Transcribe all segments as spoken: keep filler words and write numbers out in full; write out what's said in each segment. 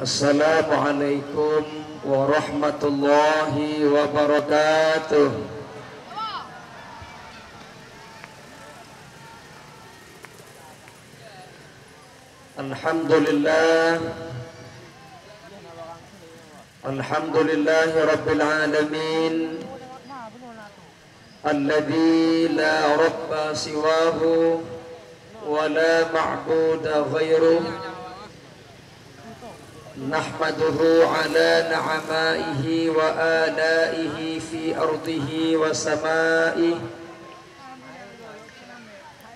Assalamualaikum warahmatullahi wabarakatuh. Alhamdulillah. Alhamdulillahi rabbil alamin. Alladzi la rabba siwahu wa la ma'buda ghairuh. Nahmaduhu ala na'amaihi wa alaihi fi ardihi wa samaihi.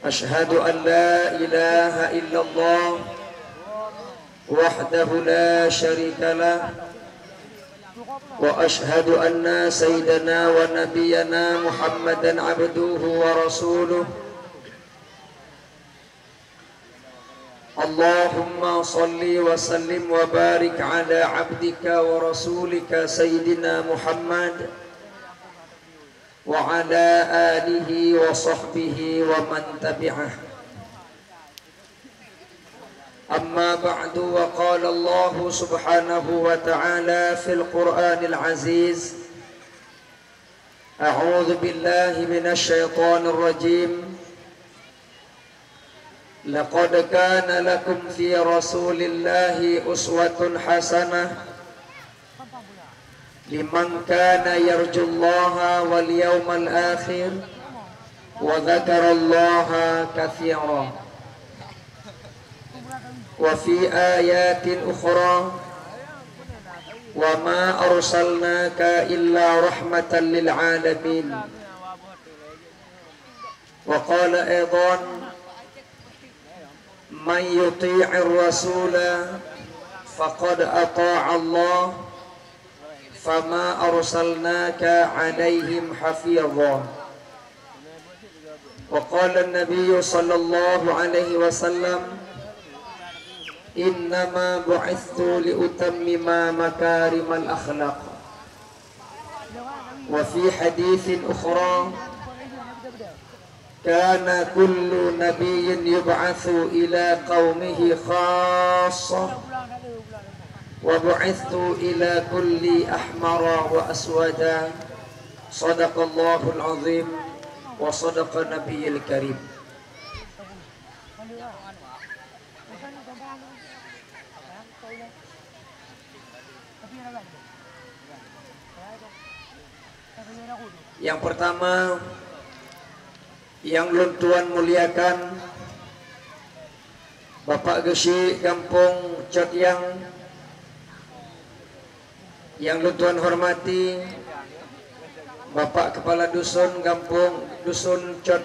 Asyhadu an la ilaha illallah wahdahu la syarika lah. Wa asyhadu anna sayyidana wa nabiyyana Muhammadan abduhu wa rasuluh. Allahumma salli wa sallim wa barik ala abdika wa rasulika sayyidina Muhammad wa ala alihi wa sahbihi wa man tabi'ah. Amma ba'du, wa qala Allahu subhanahu wa ta'ala fil Qur'anil Aziz, a'udzu billahi minasy syaithanir rajim. Laqad kana lakum fi Rasulillahi uswatun hasanah liman kana yarjullaha wal yawmal akhir wa dzakarallaha katsira. Wa fi ayatin ukhra, wa ma arsalnaka illa rahmatan lil alamin. Wa qala aidan, man yuti'ir rasula faqad ata'allah, fama arsalnaka alaihim hafidha. Wa qala an-nabiyyu sallallahu alaihi wasallam, innama bu'itstu liutammima makarimal akhlaq. Wa fi haditsin ukhra, kana kullu nabiyyin yub'atsu ila qaumihi khassah, wa bu'itstu ila kulli ahmara wa aswada. Sadaqallahul azim wa sadaqa nabiyil karim. Yang pertama, yang lôn tuan muliakan, Bapak Geuchik Gampông Cot Yang, yang lôn tuan hormati, Bapak Kepala Dusun Gampông Dusun Cot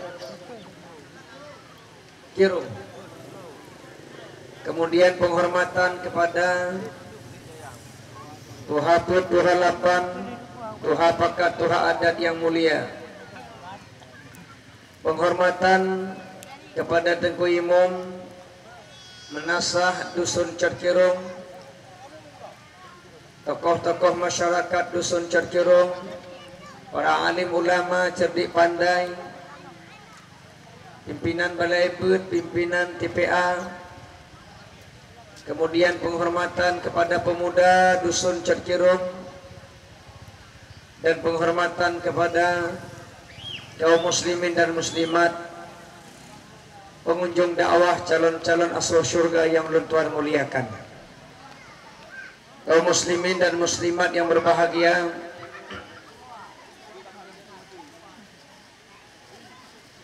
Kirong. Kemudian penghormatan kepada tuha peuet, tuha lapan, tuha pakat, tuha adat yang mulia. Penghormatan kepada Teungku Imum Meunasah Dusun Cot Kirong, tokoh-tokoh masyarakat Dusun Cot Kirong, para alim ulama cerdik pandai, pimpinan balai beuet, pimpinan T P A, kemudian penghormatan kepada pemuda Dusun Cot Kirong, dan penghormatan kepada kaum muslimin dan muslimat, pengunjung dakwah, calon-calon asoe syurga yang lôn tuan muliakan. Kaum muslimin dan muslimat yang berbahagia,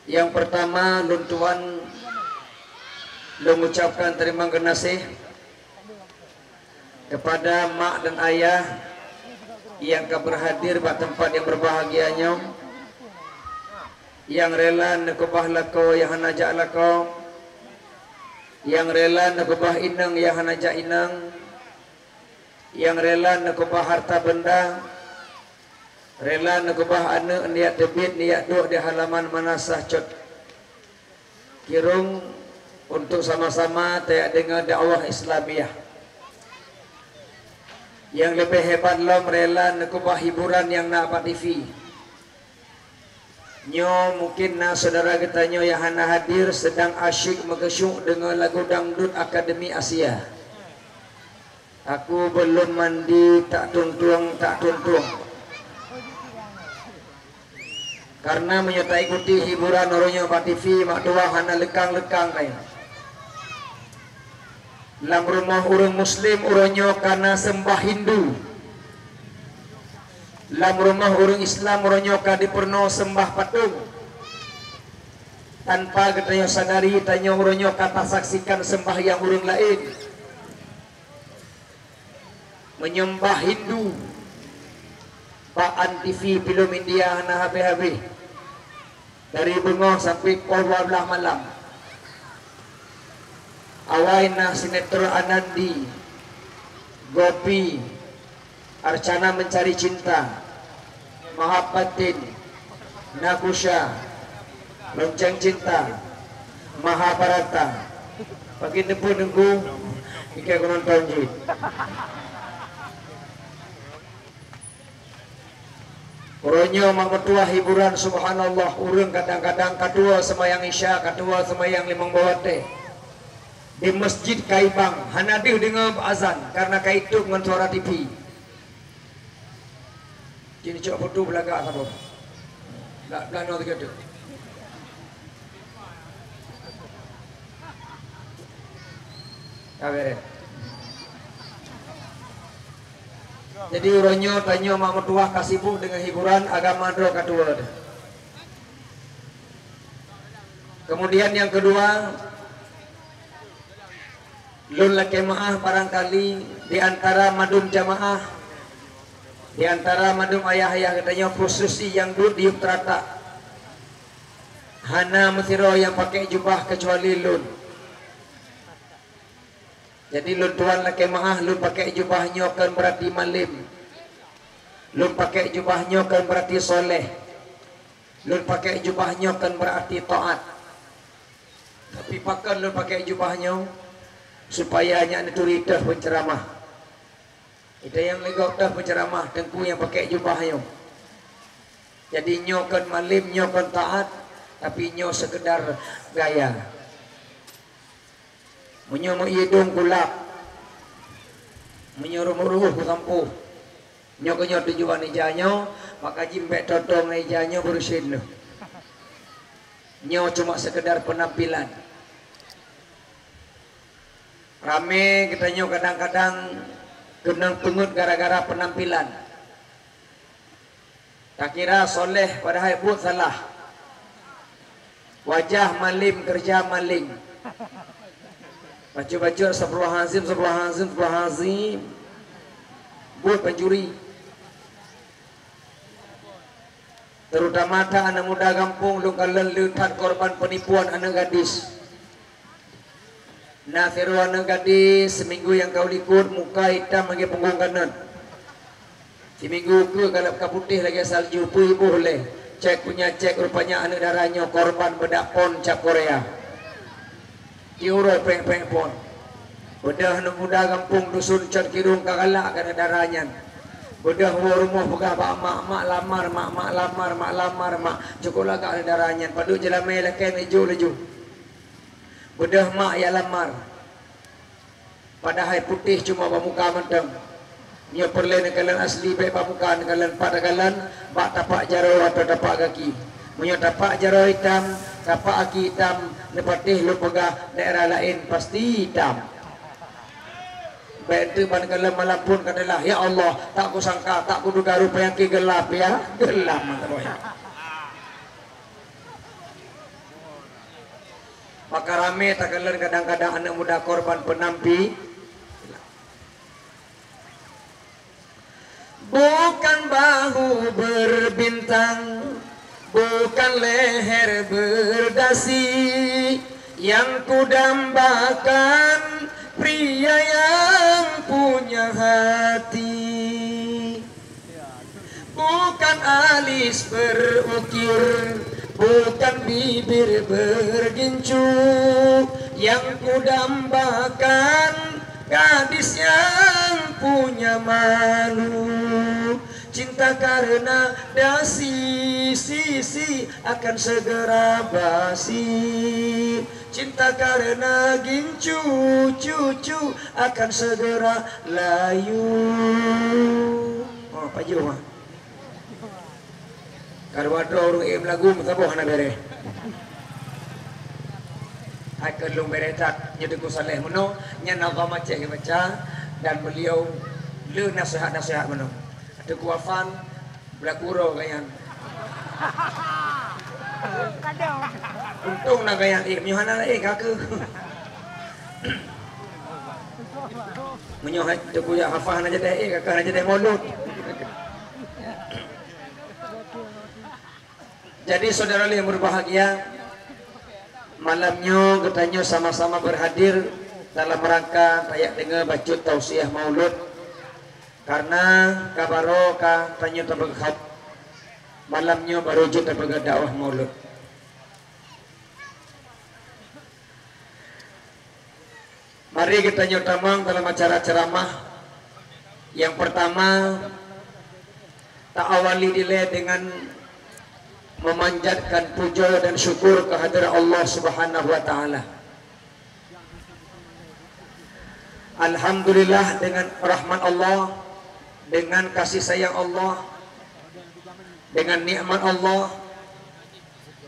yang pertama, lôn tuan lôn ucapkan terima geunaséh kepada mak dan ayah yang ka berhadir bak tempat yang berbahagia nyoe, yang rela neukeubah lakoe yang hana jak lakoe, yang rela neukeubah inong yang hana jak inong, yang rela neukeubah harta benda, rela neukeubah aneuëk nijak teubiet nijak duek di halaman Meunasah Cot Kirong untuk sama-sama tajak deungoe dakwah Islamiah. Nyang leubeh hebat lom, rela neukeubah hiburan nyang na bak T V. Nyoe mungken na syedara geutanyoe nyang hana hadir, seudang asyik meugeusyuk deungoe lagu dangdut Akademi Asia. Aku belum mandi, tak tuntung, tak tuntung. Karena meunyoe taikuti hiburan uroe nyoe bak T V, mak tuah hana lekang-lekang laén. Lam rumoh ureuëng Muslim uroe nyoe kana seumbah Hindu. Lam rumoh ureuëng Islam uroe nyoe ka dipeurunoe seumbah patong. Tanpa geutanyoe sadari, tanyoe uroe nyoe ka tasaksikan seumbahyang ureuëng laén. Meunyoe seumbah Hindu, bak an T V film India hana habéh-habéh. Dari beungoh sampai poh dua belas malam. Awai na sinetron Anandi, Gopi, Archana Mencari Cinta, Mahabbatin, Nakusha, Lonceng Cinta, Mahabharata. Bagi teupeu nunggu, ikai ku nonton jih. Uroe nyoe mak meutuah hiburan, subhanallah, ureuëng kadang-kadang ka tuwoe seumayang Isya, ka tuwoe seumayang limong boh watée. Di masjid ka ibang, hana deuh deungoe azan, karena ka itôp ngon suara T V. Jih cok foto beulagak saboh. Lak plano tiga tu. Ka beres. Jadi uroe nyoe tanyoe mak meutuah ka sibuk dengan hiburan, agama droe ka tuwoe. Kemudian yang kedua, lôn lakée meuáh barangkali di antara mandum jamaah, di antara mandum ayah-ayah geutanyoe, khusus si nyang duek di yup teuratak. Hana meusidroe nyang pakai jubah keucuali lôn. Jadi lôn tuan lakée meuáh, lôn pakai jubah nyoe kon beurati malem. Lôn pakai jubah nyoe kon beurati soleh. Lôn pakai jubah nyoe kon beurati taát. Tapi pakon lôn pakai jubah nyoe? Supaya nyak neuturi teuh peuceuramah. Ita nyang leugob teuh peuceuramah, teungku nyang pakai jubah nyoe. Jadi nyoe kon malem, nyoe kon taát, tapi nyoe seukeudar gaya. Meunyoe meuidong kulak, meunyoe rumoh-rumoh kusampôh, nyoe keuh nyoe tujuan ija nyoe, maka jimbek toto ngon ija nyoe beureusin nyoe. Nyoe cuma seukeudar peunampilan. Ramé geutanyoe kadang-kadang keunong peungeut gara-gara peunampilan. Takira soleh padahai buet salah. Wajah malem, keureuja maleng. Bacut-bacut, astagfirullahalazim, astagfirullahalazim, astagfirullahalazim. Buet pancuri. Terutama that aneuëk muda gampông, lôn kalon le that korban peunipuan aneuëk gadis. Na sidroe aneuëk gadis, siminggu nyang ka u likot, muka itam lagée punggong kanot. Siminggu keue galak ka putéh lagée salju, peue iboh lé. Cek punya cek, rupanya aneuëk dara nyoe korban beudak pon cap Korea. Jiuroe péng-péng pon. Beudôh aneuëk muda gampông dusun Cot Kidong ka galak keu aneuëk dara nyan. Beudôh woe rumoh peugah bak mak, "Mak lamar, mak, mak lamar, mak lamar, mak." Cukôp lagak aneuëk dara nyan, padub jeulamé lakée neujok laju. Beudôh mak ya lamar. Padahai putéh cuma bak muka mantong. Nyoe peureulée neukalon asli bék bak muka, neukalon pat takalon, bak tapak jaroe atau tapak gaki. Meunyoe tapak jaroe itam, tapak gaki itam, neupatéh lôn peugah daerah laén pasti itam. Bék teuk ban kalon malam phon ka neulah, "Ya Allah, tak kusangka, tak kuduga rupanya keu geulap ya, geulap mantong." Maka ramé takalon kadang-kadang aneuëk muda korban peunampi. Bukan bahu berbintang, bukan leher berdasi, yang kudambakan pria yang punya hati. Bukan alis berukir, bukan bibir bergincu, yang kudambakan gadis yang punya malu. Cinta karena dasi, sisi akan segera basi. Cinta karena gincu, cucu akan segera layu. Oh, pajoh, ah. Ka dua droe ureueng ék meulagu meusaboh hana béreh. Hai keu lôn béreh that, nyoe Teungku Saleh meunoe, nyan Nazam Aceh geubaca, dan beliau le naseuhat-naseuhat meunoe. Teungku Afan, beulaku uroe gobnyan. Untông na gobnyan ék, meunyoe hana ék ka keuh. Meunyoe hai Teungku Yahafah hana jadeh ék, ka keuh hana jadeh mulod. Jadi, syedara lôn nyang berbahagia, malam nyoe geutanyoe sama-sama berhadir dalam rangka tajak deungoe bacut tausiah Maulud, karena ka barô ka tanyoe tapeugah, malam nyoe barô jeuet tapeugah dakwah Maulud. Mari geutanyoe tamong dalam acara ceramah. Nyang pertama, ta awali dilée dengan memanjatkan puja dan syukur kehadirat Allah Subhanahu wa Taala. Alhamdulillah, dengan rahmat Allah, dengan kasih sayang Allah, dengan nikmat Allah,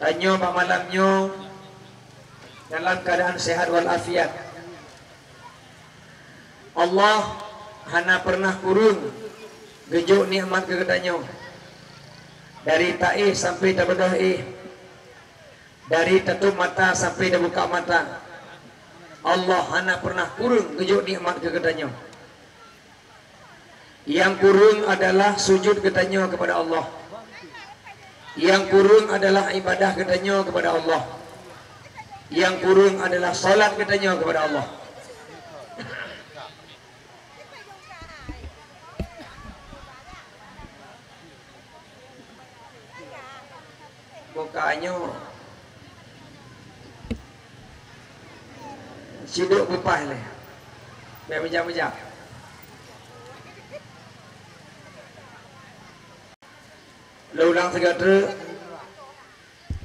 tanyoe bak malam nyoe dalam keadaan sehat walafiat. Allah hana pernah kureueng geujok nikmat keu geutanyoe. Dari taéh sampai tabeudôh éh, dari tatôp mata sampai tabuka mata, Allah hana pernah kureueng geujok nikmat keu geutanyoe. Nyang kureueng adalah sujud geutanyoe kepada Allah. Nyang kureueng adalah ibadah geutanyoe kepada Allah. Nyang kureueng adalah salat geutanyoe kepada Allah. Muka nyoe sidok beupah lé. Bèk meujak-meujak. Lôn ulang sigoe teuk,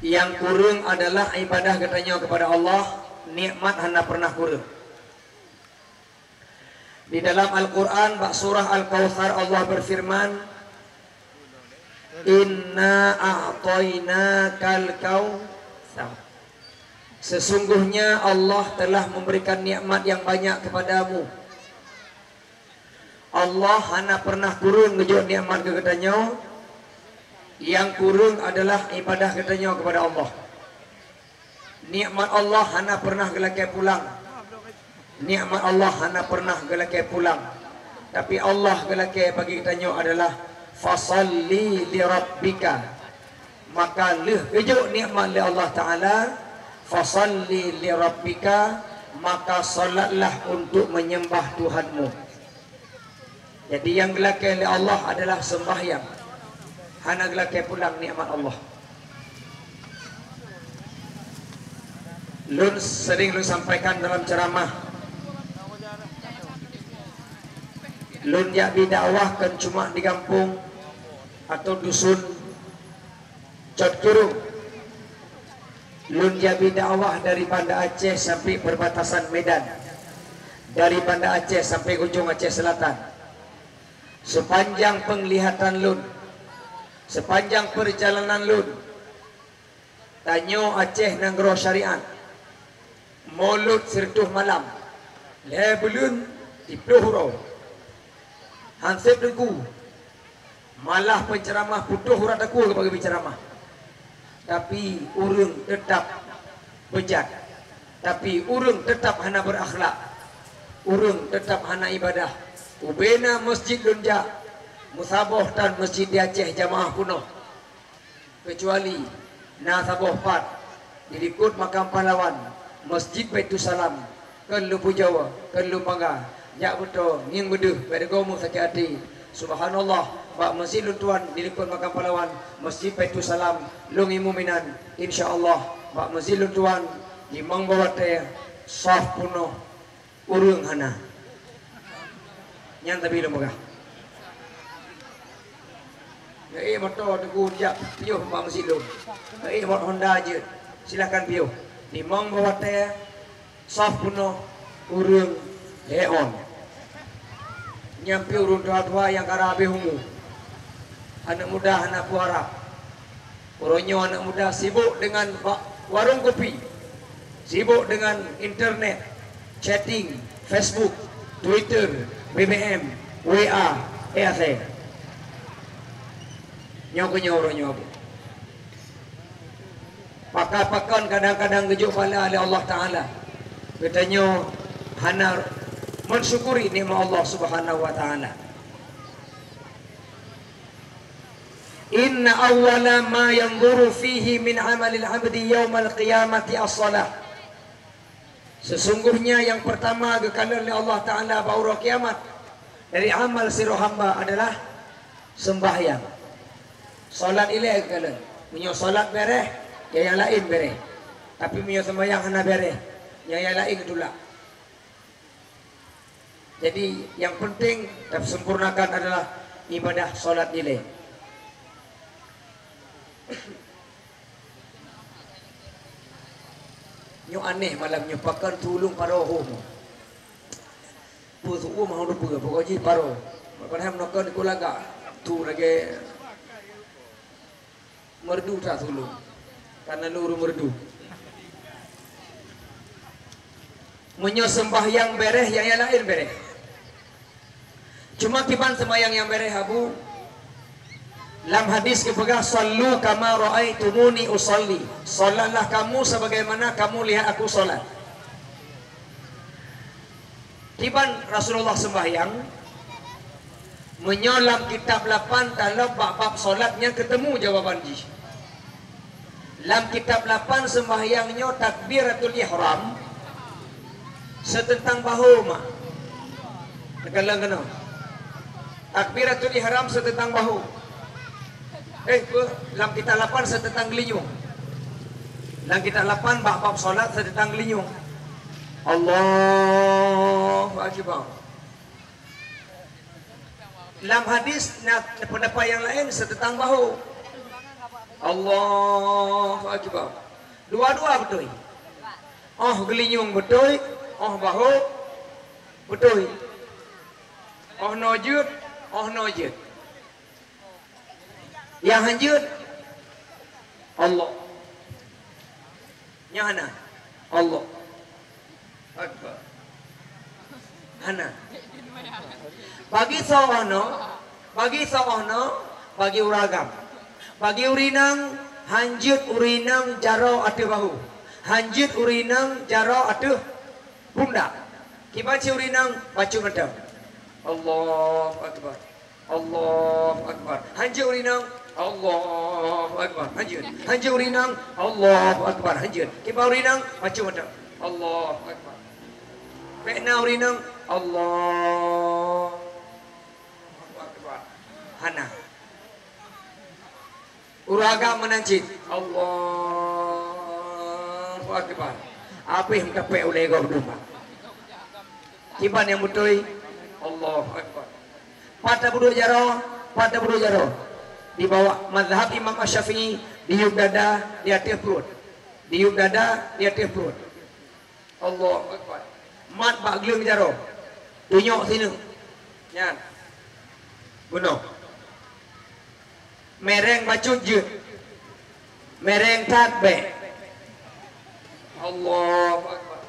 nyang kureueng adalah ibadah geutanyoe kepada Allah, nikmat hana pernah kureueng. Di dalam Al-Quran, bak surah Al-Kautsar, Allah berfirman, "Inna a'tainakal kautsar." Sesungguhnya Allah telah memberikan nikmat yang banyak kepadamu. Allah hana pernah kureueng geujok nikmat keu geutanyoe, nyang kureueng adalah ibadah geutanyoe kepada Allah. Nikmat Allah hana pernah geulakée pulang. Nikmat Allah hana pernah geulakée pulang. Tapi Allah geulakée bagi geutanyoe adalah, "Fasalli li rabbika." Maka lheueh geujok nikmat lé Allah Taala, "Fasalli li rabbika," maka salatlah untuk menyembah Tuhanmu. Jadi, nyang geulakée lé Allah adalah sembahyang, hana geulakée pulang nikmat Allah. Lôn sering lôn sampaikan dalam ceramah, lôn jak bi dakwah kon cuma di gampông atau dusun Cot Kurung. Lôn jak bi dakwah dari Banda Aceh sampai perbatasan Medan, dari Banda Aceh sampai ujong Aceh Selatan. Sepanjang penglihatan lôn, sepanjang perjalanan lôn, tanyoe Aceh nanggroe syariat, mulod sireutôh malam, lhée buleuen siplôh uroe. Hanséb teungku, malah penceramah putôh urat takue bagi penceramah. Tapi ureuëng teutap beujat. Tapi ureuëng teutap hana beurakhlak. Ureuëng teutap hana ibadah. Ubena masjid lôn jak, meusaboh tan masjid di Aceh jamaah peunoh. Keucuali na saboh pat di likot Makam Pahlawan, Masjid Baitussalam, keu lôn pujoe, keu lôn bangga. Jak beutôi ngieng beudeuh, bék deungoe meusakét até. Subhanallah, bak masjid lôn tuan di likot Makam Pahlawan, Masjid Baitussalam, lôn imeum inan. Insya Allah, bak masjid lôn tuan, limong boh watée, saf peunoh. Ureuëng hana. Nyan tapi lôn peugah. Geuék moto teungku jak piôh bak meusilom. Geuék mot Honda jeuet. Silahkan piôh. Timang bak watée soh peunoh ureuëng lhée ôn. Nyan pih ureuëng tuha-tuha nyang ka rab habéh umu. Aneuëk muda hana peue harab. Uroe nyoe aneuëk muda sibok deungon bak warong kupi, sibok deungon internet, chatting, Facebook, Twitter, B B M, W A, et cetera. Nyoe keuh nyoe uroe nyoe. Pakon-pakon kadang-kadang geujok bala lé Allah Taala. Geutanyoe hana mensyukuri nikmat Allah Subhanahu wa Taala. Inna awwala ma yanzuru fihi min amalil abdi yaumal qiyamati as-shalah. Sesungguhnya yang pertama geukalon lé Allah Taala bak uroe kiamat dari amal sidroe hamba adalah sembahyang. Salat ilée geukalon. Meunyoe salat béréh, ya nyang laén béréh. Tapi meunyoe sembahyang hana béréh, nyang, nyang laén geutulak. Jadi, yang penting tersempurnakan adalah ibadah salat ilée. Nyoe aneh malam nyoe, pakon tulung paroh umu. Peue suku mau depe, pokok jih paroh. Padahai meunokon ikut lagak. Tu lagée merdu that tulung. Karena nuru merdu. Meunyoe sembahyang béréh, nyang, nyang laén béréh. Cuma kiban sembahyang nyang béréh, Abu? Lam hadis geupeugah, "Shallu kama ra'aitumuni ushalli." Salatlah kamu sebagaimana kamu lihat aku salat. Kiban Rasulullah sembahyang, meunyoe lam kitab lapan talop bak bab salat nyan keutemu jawaban jih. Lam kitab lapan sembahyang nyoe takbiratul ihram seuteuntang bahu mak. Teukalon keunoe. Takbiratul ihram seuteuntang bahu. Eh, peue? Lam kitab lapan seuteuntang geulinyueng. Lam kitab lapan bak bab salat seuteuntang geulinyueng. Allahu Akbar. Lam hadis na pendapat nyang laén seuteuntang bahu. Allahu Akbar. Dua-dua beutôi. Oh geulinyueng beutôi, oh bahu beutôi. Oh noe jeuet, oh noe jeuet. Nyang hanjeuet, Allah. Nyan hana. Allah Akbar. Hana. Bagi soe nyoe, bagi soe nyoe, bagi ureuëng agam. Bagi ureuëng inong, hanjeuet ureuëng inong jaroe ateueh bahu. Hanjeuet ureuëng inong jaroe ateueh pundak. Kiban cit ureuëng inong bacut mantong. Allahu Akbar. Allahu Akbar. Hanjeuet ureuëng inong. Allahu Akbar. Hanjeuet. Hanjeuet ureuëng inong. Allahu Akbar. Hanjeuet. Kiban ureuëng inong, bacut mantong. Allahu Akbar. Bék na ureuëng inong. Allahu Akbar. Hana. Ureuëng agam meunan cit. Allahu Akbar. Habéh meutapék ulée gob dum. Kiban nyang beutôi. Allahu Akbar. Pat tapeuduek jaroe, pat tapeuduek jaroe. Di bawah mazhab Imam Asy-Syafi'i, diyueb dada di ateueh pruet. Diyueb dada di ateueh pruet. Allahu Akbar. Mat bak gleueng jaroe. Tunyok sineuk. Nyan. Bunoe. Mereng bacut jeuet. Mereng that bék. Allahu Akbar.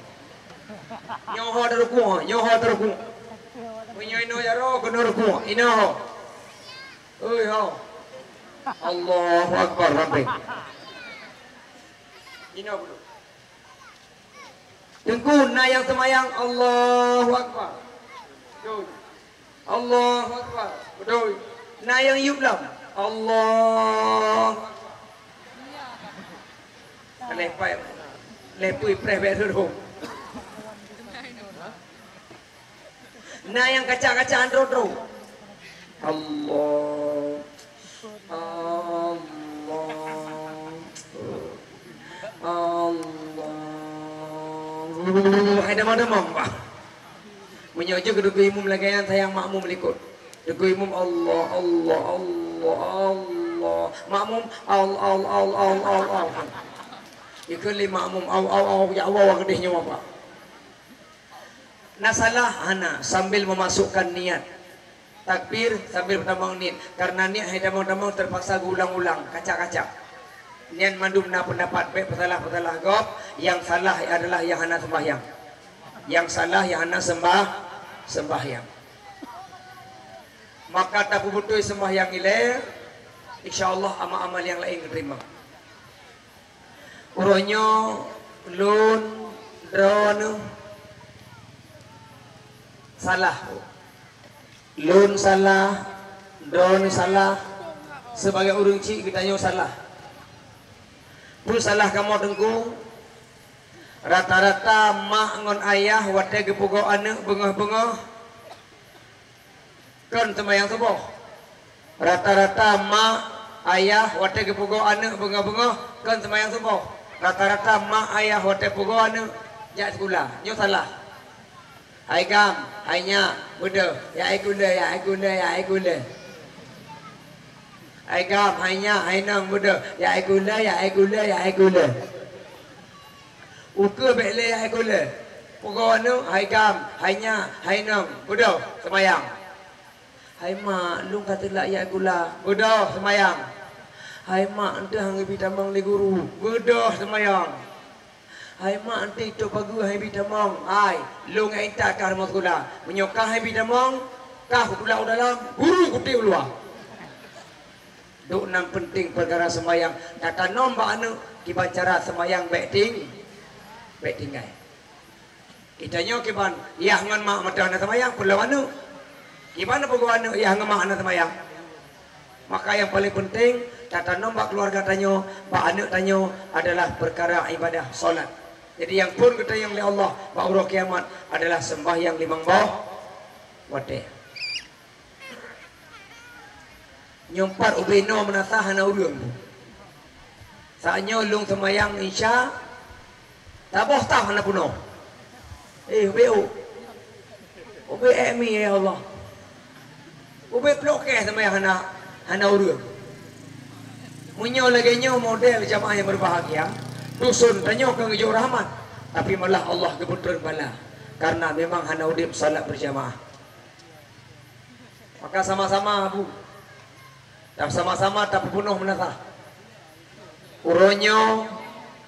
Nyoe ho teuruku, nyoe ho teuruku. Meunyoe inoe jaroe keunoe ruku, inoe ho. Oi ho. Allahu Akbar, rampé. Inoe dulu. Teungku, na nyang seumayang, Allahu Akbar. Beutôi. Allahu Akbar. Beutôi. Na nyang yup lom. Allahu Akbar. Lhèe pai, lhèe pui preh bèk rhot. Na nyang kaca-kaca droe-droe. Allah. Allah. Allah. Hai damang-damang, bah. Meunyoe jeuet keu teungku imum lagèe nyan, sayang makmum likot. Teungku imum Allah, Allah, Allah, Allah. Makmum al, al, al, al, al, al. Ikheun lé makmum, "Au, au, au, ya Allah, wa keudeh nyoe, Pak." Na salah? Hana, sambil memasukkan niat. Takbir sambil bertambah niat. Karena niat hai tamong-tamong terpaksa geuulang-ulang, kacak-kacak. Nyan mandum na pendapat, bèk peusalah-peusalah gob, nyang salah adalah nyang hana sembahyang. Nyang salah nyang hana sembah-, sembahyang. Maka tapeubeutôi sembahyang ilèe, insya Allah amal-amal nyang laén geuteurimong. Uroe nyoe lôn, droeneuh salah. Lôn salah, droeneuh salah, sibagai ureueng chik geutanyoe salah. Peue salah kamoe Teungku? Rata-rata mak ngon ayah watèe geupeugoe aneuk beungoh-beungoh, kon seumayang suboh. Rata-rata mak, ayah watèe geupeugoe aneuk beungoh-beungoh, kon seumayang suboh. Rata-rata mak, ayah watèe peugoe aneuk jak sikula, nyoe salah. Hai gam, hai nyak, beudôh, jak sikula, jak sikula, jak sikula. Hai gam, hai nyak, hai nong, beudôh, jak sikula, jak sikula, jak sikula. Ukeue bèk lé jak sikula. Peugoe aneuk, hai gam, hai nyak, hai nong, beudôh, seumayang. Hai mak, lôn ka teulat jak sikula. Beudôh seumayang. Hai mak, eunteuk han geubi tamong lé guru. Beudôh seumayang. Hai mak, eunteuk tok pageue han geubi tamong. Hai, lôn ngon intat kah rumoh sikula. Meunyoe kah han geubi tamong, kah kutulak u dalam, guru kutiek u luwa. Dok nan peunteng peukara seumayang. Tatanom bak aneuk, kiban cara seumayang bèk ting-, bèk tinggai. Geutanyoe kiban yah ngon mak mantong hana seumayang, peulom aneuk. Kiban peugoe aneuk yah ngon mak hana seumayang. Maka nyang paleng peunteng, tatanom bak keuluwarga tanyoe, bak aneuk tanyoe adalah peukara ibadah solat. Jadi nyang phon geutanyong lé Allah bak uroe kiamat adalah seumbahyang limong boh watèe. Nyoe pat ubé noe meunasah hana ureueng. Saat nyoe lôn seumayang Isya, saboh tah hana peunoh. Eh, ubé u. Ubé ék mi, ya Allah. Ubé plôk kèe seumayang hana, hana ureueng. Meunyoe lagèe nyoe model jamaah nyang berbahagia, dusun tanyoe ka geujok rahmat, tapi malah Allah geupeutreun bala, karena memang hana udép salat berjamaah. Maka sama-sama, Bu, dan sama-sama tapeupunoh meunasah. Uroe nyoe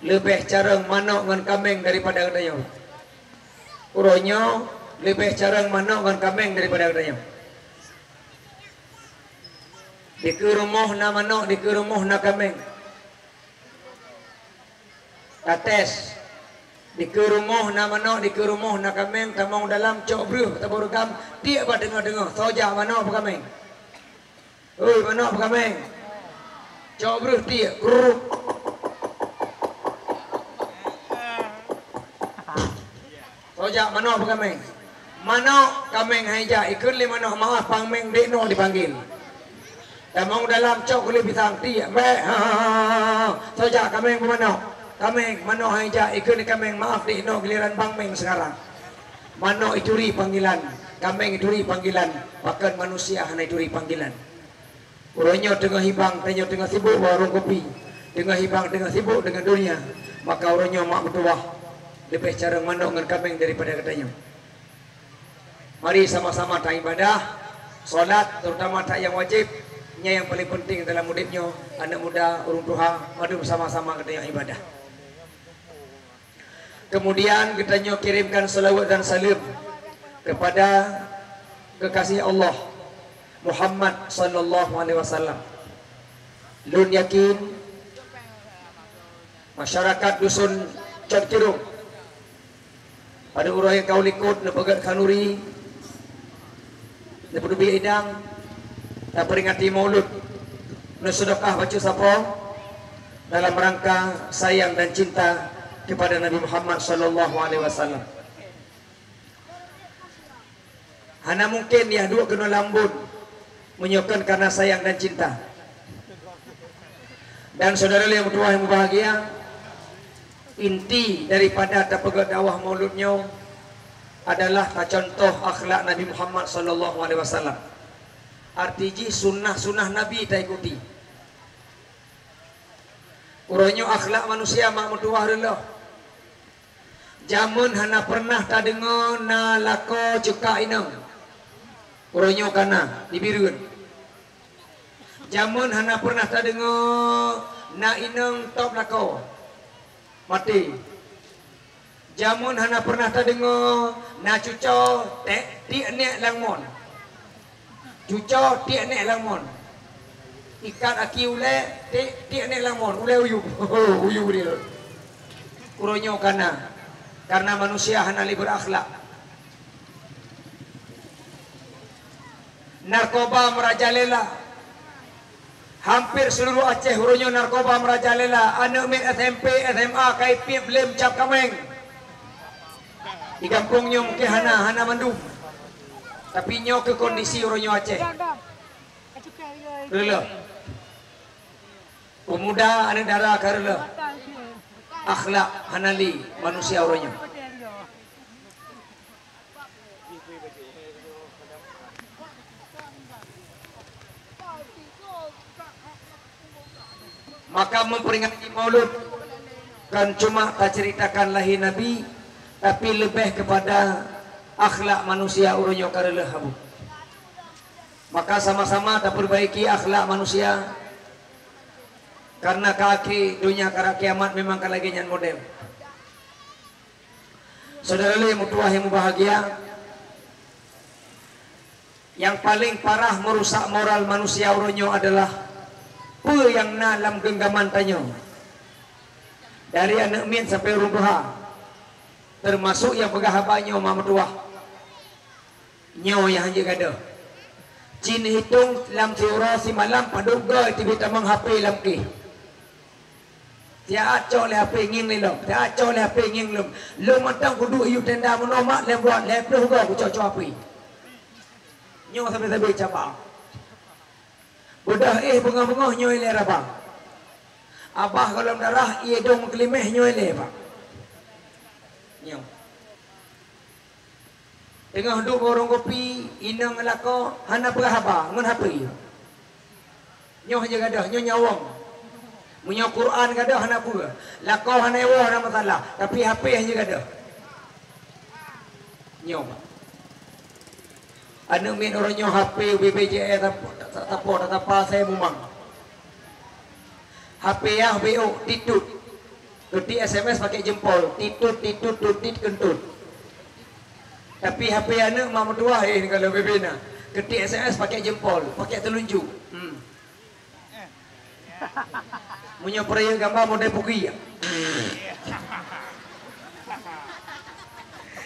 leubeh carông manok ngon kaméng daripada geutanyoe. Uroe nyoe leubeh carông manok ngon kaméng daripada geutanyoe. Dikeue rumoh na manok, dikeue rumoh na kaméng. Tates. Dikeue rumoh na manok, dikeue rumoh na kaméng, tamong dalam cok breuh, taboh reugam, tiek bak teungoh-teungoh, soe jak manok peue kaméng. Oi, manok peue kaméng. Cok breuh tiek, kruk. Soe jak manok peue kaméng. Manok, kaméng han jak, ikheun lé manok, maaf, pangméng dek noe dipanggil. Tamong dalam cok kulit pisang, tiek, bèk, ha, ha, ha, ha. Soe jak kaméng peue manok. Kaméng, manok han jak, ikheun lé kaméng, maaf dek noe giliran pangméng sekarang. Manok ituri panggilan, kaméng ituri panggilan, pakon manusia hana ituri panggilan. Uroe nyoe teungoh hibang, tanyoe teungoh sibuk bak warong kopi. Teungoh hibang, teungoh sibuk deungon dunia. Maka uroe nyoe mak meutuwah leubeh carông manok ngon kaméng daripada geutanyoe. Mari sama-sama taibadah, salat, terutama that nyang wajéb, nyan nyang paleng peunteng dalam udép nyoe, aneuk muda, ureueng tuha, mari bersama-sama geutanyoe ibadah. Kemudian geutanyoe kirimkan salawat dan saleuem kepada kekasih Allah, Muhammad sallallahu alaihi wasallam. Lôn yakin masyarakat dusun Cot Kirong, pada uroe nyang ka u likot neupeugèt khanuri, neupeudubi idang, tapeuringati Maulud, neuseudeukah bacut sapo dalam rangka sayang dan cinta kepada Nabi Muhammad sallallahu alaihi wasallam. Hana mungken yah duek keunoe lam buet meunyoe kon karena sayang dan cinta. Dan syedara lôn nyang meutuwah nyang mubahgia, inti daripada tapeugèt dakwah Maulud nyoe adalah tacontoh akhlak Nabi Muhammad sallallahu alaihi wasallam. Arti jih sunnah-sunnah Nabi taikuti. Uroe nyoe akhlak manusia mak meutuwah reuloh. Jameun hana pernah tadeungoe na lakoe cukak inong. Uroe nyoe ka na di Bireuen. Jameun hana pernah tadeungoe na inong top lakoe. Maté. Jameun hana pernah tadeungoe na cuco tiek-tiek nèk lam mon. Cuco tiek nèk lam mon. Ikat aki ulèe tiek-tiek nèk lam mon. Ulèe uyueb. Uyueb dia. Uroe nyoe ka na. Karena manusia hana lé berakhlak. Narkoba meurajalela. Hampir seluruh Aceh uroe nyoe narkoba meurajalela. Aneuk miet S M P, S M A ka ipiep lé meucab kaméng. Di gampông nyoe mungkin hana, hana mandum. Tapi nyoe keuh kondisi uroe nyoe Aceh. Reuloh. Pemuda aneuk dara ka reuloh. Akhlak hana lé manusia uroe nyoe. Maka memperingati Maulud kan cuma taceritakan lahé Nabi, tapi leubeh kepada akhlak manusia uroe nyoe ka reuloh habu. Maka sama-sama taperbaiki akhlak manusia, karena ka akhé donya, karena kiamat memang ka lagèe nyan model. Syedara lé meutuwah nyang mubahgia, nyang paleng parah meurusak moral manusia uroe nyoe adalah peue nyang na lam geunggaman tanyoe. Dari aneuk miet sampai ureueng tuha, teumasok nyang peugah haba nyoe mak meutuwah. Nyoe nyang hanjeuet gadôh. Cit neuhitong lam siuroe simalam padub goe teubiet tamong H P lam kéh. Siat cok lé H P ngieng lé lom, siat cok lé H P ngieng lom. Lôn mantong kuduek yue tenda meunoe mak lhèe buet, lhèe ploh goe kucok-cok H P. Nyoe sabe-sabe caba. Beudôh éh beungoh-beungoh nyoe lé raba. Abah gohlom darah ié dong meukeuliméh nyoe lé bak. Nyoe. Teungoh duek bak warong kopi, inong ngon lakoe hana peugah haba ngon H P. Nyoe hanjeuet gadôh, nyoe nyawöng. Meunyoe Quran gadôh hana peue, lakoe hana iwoe hana masalah, tapi H P hanjeuet gadôh. Nyoe. Aneuk miet uroe nyoe H P, B P J S, sapo, sapo, sapo, sapo, saya mumang. H P yah B O, titut. Keutik S M S pakai jempol, titut, titut, tutit, kentut. Tapi H P aneuk mak meutuwah, eh, kalau B B na. Keutik S M S pakai jempol, pakai telunjuk. Hmm. Meunyoe peurayeuk gamba model Pugui.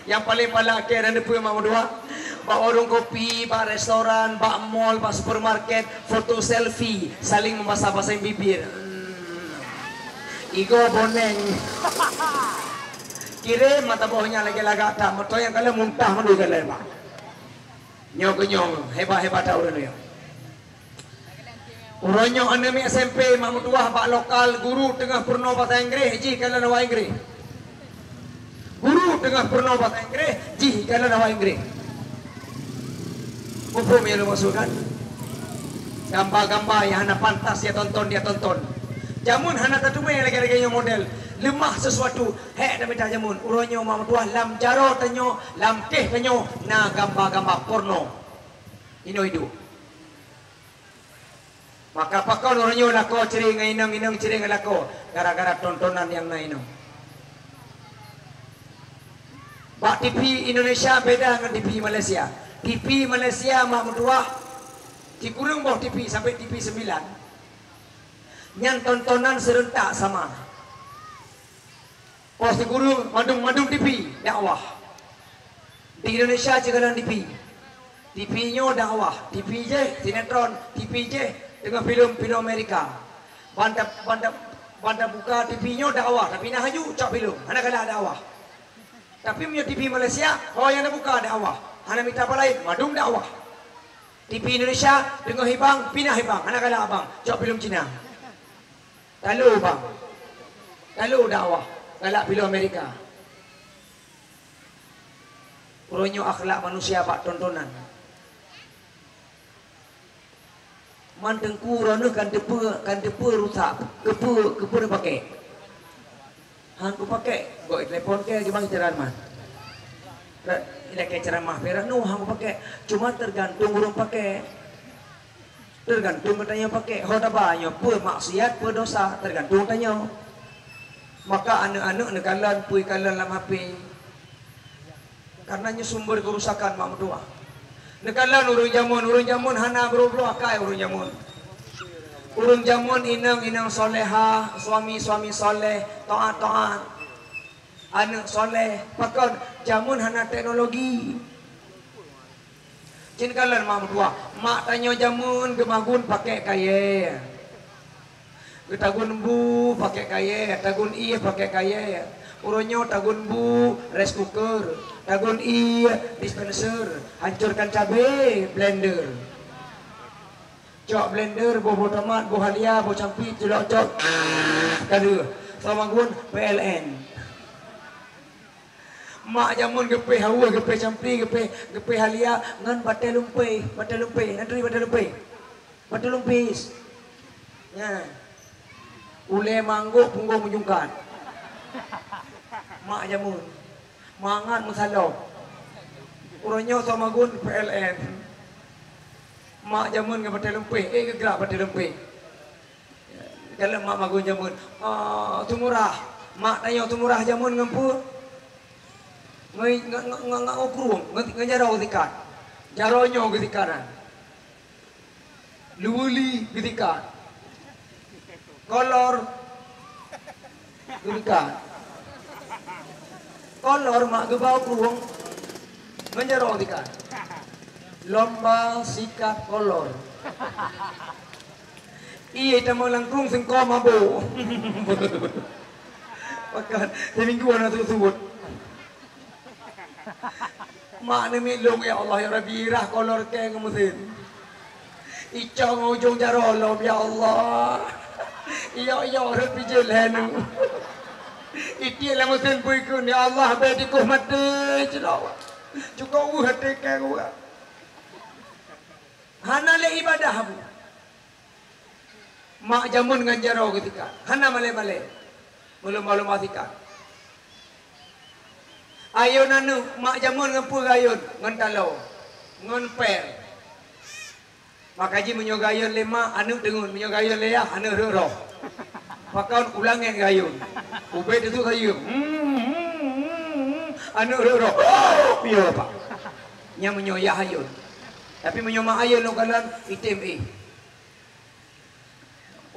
Nyang paleng palak kèe dan deue mak meutuwah, bak warong kopi, bak restoran, bak mall, bak supermarket, foto selfie, saling membasah-basahi bibir. Hmm. Igoe boneng. Kirém mata boh nyan lagèe lagak that, meutoe nyang kalon muntah mandum kalon, Pak. Nyoe keuh nyoe, hebat-hebat that ureueng nyoe. Uroe nyoe aneuk miet S M P mak meutuwah bak lokal, guru teungoh peurunoe basa Inggréh jih kalon awak Inggréh. Guru teungoh peurunoe basa Inggréh jih kalon awak Inggréh. Muphom nyang lôn maksud kan? Gamba-gamba nyang hana pantas jitonton, jitonton. Jameun hana tateumé lagèe-lagèe nyoe model. Leumah sesuatu, hék tamita jameun. Uroe nyoe mak meutuwah lam jaroe tanyoe, lam kéh tanyoe na gamba-gamba porno. Inoe iduek. Maka pakon uroe nyoe lakoe ciré ngon inong, inong ciré ngon lakoe, gara-gara tontonan nyang na inoe. Bak T V Indonesia beda ngon T V Malaysia. T V Malaysia mak meutuwah, sikureueng boh T V sampai T V sembilan. Nyan tontonan seureuntak sama. Poh sikureueng mandum-mandum T V dakwah. Di Indonesia cit kalon T V. T V nyoe dakwah, T V jih sinetron, T V jih teungoh filem-filem Amerika. Ban ta-, ban ta-, ban tabuka T V nyoe dakwah, tapi na haju cok filem, hana galak dakwah. Tapi meunyoe T V Malaysia, ho nyang tabuka dakwah, hana mita apa laén, mandum dakwah. T V Indonesia teungoh hibang, pinah hibang, hana galak abang, cok filem Cina. Talo bang. Talo dakwah. Galak pilu Amerika. Uroe nyoe akhlak manusia bak tontonan. Man teungku, droeneuh kan teupeu, kan teupeu rusak, keupeue, keupeue neupakè? Han kupakai, gok telepon keu gimana cara man. Ilakèe ceramah peue nu han kupakai, cuma tergantung ureuëng pakai. Tergantung geutanyoe pakai. Ho taba nyoe peue maksiat, peue dosa, tergantung tanyoe. Maka aneuëk-aneuëk neukalon peue kalon lam H P. Karena nyoe sumber kerusakan mak meutuwah. Neukalon ureuëng jameun, ureuëng jameun hana beurubah akai ureuëng jameun. Ureuëng jameun inong-inong solehah, suami-suami soleh, taat-taat. Aneuëk soleh, pakon jameun hana teknologi. Cen kalon mak meutuwah, mak tanyoe jameun geumagun pakai kayée. Geutagun bu pakai kayée, tagun ié pakai kayée. Uroe nyoe tagun bu rice cooker, tagun ié dispenser, hancurkan cabe blender. Cok blender, boh-boh tomat, boh halia, boh campli, culok cok, ka lheueh. Soe magun P L N. Mak jameun geupéh haweueh, geupéh campli, geupéh, geupéh halia ngon batée lumpéh, batée lumpéh, na turi batée lumpéh. Batée lumpis. Nyan. Ulée manggok punggong meujungkat. Mak jameun. Mangat meusalom. Uroe nyoe soe magun P L N. Mak jameun ngon batée lumpéh, eh geugrak batée lumpéh. Kalon mak magun jameun, ah, teumurah. Mak tanyoe teumurah jameun ngon peue? Ngon, ngon, ngon, ngon, ngon krueng, ngon, ngon jaroe geusikat. Jaroe nyoe geusikaran. Luweuli geutikat. Kolor geutikat. Kolor mak geubau krueng ngon jaroe tikat. Lomba sikat kolor. Ié tamong langkong sengko mabo. Pakat, seminggu hana suwot-suwot. Mak neumiet lôn, ya Allah, ya Rabbi, rhah kolor kèe ngon meusén. Icok ngon ujong jaroe lom, ya Allah. Iyok-iyok rhot pijéh lhèe nu. Itiek lam meusén bui kheun, ya Allah, bèk tikoh maté, cilok. Cukôp weueh até kèe geuh. Hana lé ibadah, Bu. Mak jameun ngon jaroe geusikat. Hana malèe-malèe. Meulumba-lumba sikat. Ayôn aneuk, mak jameun ngon peue geuayôn? Ngon taloe. Ngon pèl. Maka jih meunyoe geuayôn lé mak, aneuk teungeut. Meunyoe geuayôn lé yah, aneuk rhot roh. Pakon u langèt geuayôn. Ubé teusut sayeuem. Hmm, hmm, hmm, hmm. Aneuk rhot roh. Piôh, Pak. Nyan meunyoe yah ayôn. Tapi meunyoe mak ayôn lôn kalon, item éh.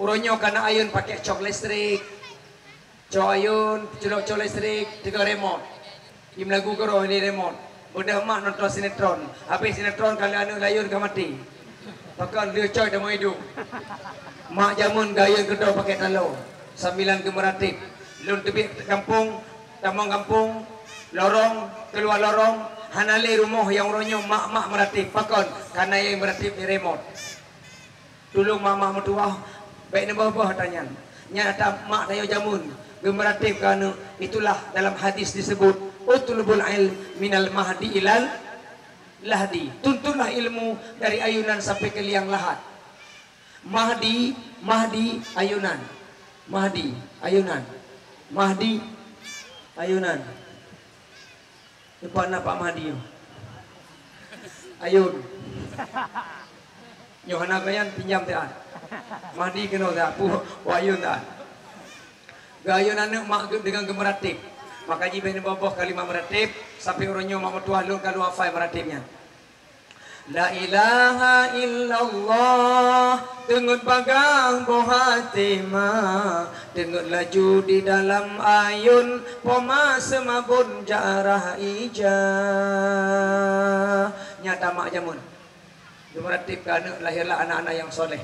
Uroe nyoe kana ayôn pakai cok listrik. Cok ayôn, culok cok listrik, teuka remote. Im lagu keudroe lé remote. Beudôh mak nonton sinetron. Habéh sinetron ka lheueh aneuk layôn ka maté. Pakon lheueh coy tamong idong. Mak jameun geuayôn keudroe pakai taloe. Sambilan geumeuratéb. Lôn teubiet gampông, tamong gampông, lorong, keuluwa lorong, hana lé rumoh nyang uroe nyoe mak-mak meuratéb. Pakon? Kana nyang meuratéb lé remote. Tulông mak-mak meutuwah, bèk neuboh-boh ata nyan. Nyan ata mak tanyoe jameun, geumeuratéb keu aneuk. Itulah dalam hadis disebut, "Utlubul ilm minal mahdi ilal lahdi." Tuntutlah ilmu dari ayunan sampai ke liang lahat. Mahdi, mahdi, ayunan. Mahdi, ayunan. Mahdi, ayunan. Lupa na Pak Mahdi nyoe. Ayun. Nyoe hana goyan pinjam teuh. Mahdi keunoe teuh. Pu, wayun teuh. Geuayun aneuk mak geu-, deungon geumeuratéb. Maka jih bèk neuboh-boh kalimat meuratéb, sampai uroe nyoe mak meutuwah lôn ka lôn hafai meuratéb nyan. La ilaha illallah, teungeut bagaih boh até ma, teungeut laju di dalam ayun, poma seumabon jarah ija. Nyata mak jameun. Geumeuratéb keu aneuk, lahirlah anak-anak yang soleh.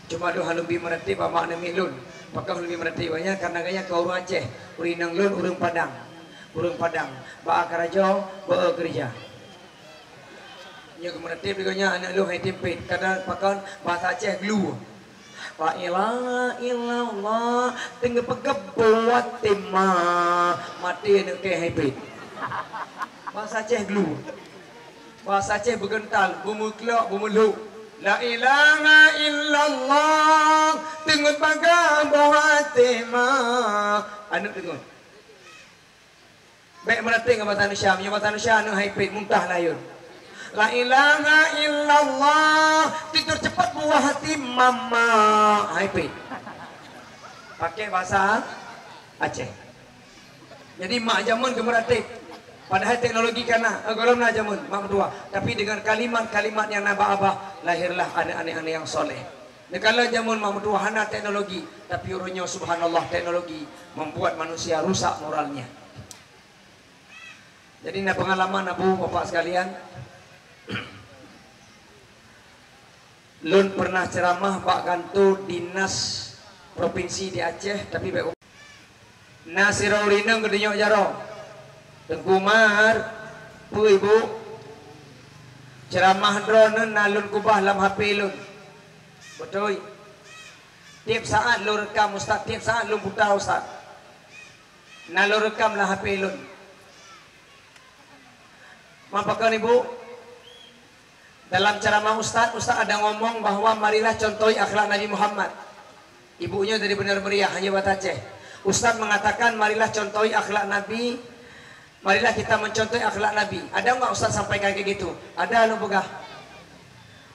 Cuma lôn hana lôn bi meuratéb bak mak neumiet lôn. Pakon lôn bi meuratéb bak nyan, karena gobnyan ka ureueng Aceh, ureueng inong lôn ureueng Padang. Ureueng Padang, bak karajo, bak keureuja. Nyoe geumeuratéb lé gobnyan aneuk lôn hai timpét, kadang pakon bahasa Aceh glue. La ilaha illallah, teungoh peugah buat tema, maté aneuk kèe hai pét. Bahasa Aceh glue. Bahasa Aceh beugeuntal, beumeuklok, beumeulhok. La ilaha illallah, teungeut bagaih boh até ma. Aneuk teungeut. Bèk meuratéb ngon basa Indonesia, meunyoe basa Indonesia aneuk hai pét muntah layeuen. La ilaha illallah, tidur cepat buah hati mama, hai pét. Pakai bahasa Aceh. Jadi mak jameun geumeuratéb. Padahai teknologi ka na, eh, gohlom na jameun, mak meutuwah. Tapi dengan kalimat-kalimat nyang na bak-abah, lahirlah aneuk-aneuk nyang soleh. Neukalon jameun mak meutuwah hana teknologi, tapi uroe nyoe subhanallah teknologi membuat manusia rusak moralnya. Jadi na pengalaman Abu, Bapak sekalian, lôn pernah ceramah bak kanto dinas provinsi di Aceh, tapi bèk Na sidroe ureueng inong geutunyok jaroe, "Teungku Umar, peue Ibu? Ceuramah droeneuh na lôn keubah lam H P lôn." "Beutôi. Tiep saát lôn reukam Ustaz, tiep saát lôn puta Ustaz. Na lôn reukam lam H P lôn." "Ma pakon Ibu?" "Dalam ceramah Ustaz, Ustaz ada ngomong bahwa marilah contohi akhlak Nabi Muhammad." Ibu nyoe dari benar meriah, hanya bahasa Aceh. "Ustaz mengatakan marilah contohi akhlak Nabi, marilah kita mencontohi akhlak Nabi." Ada nggak Ustaz sampaikan kayak gitu? Ada, lôn peugah.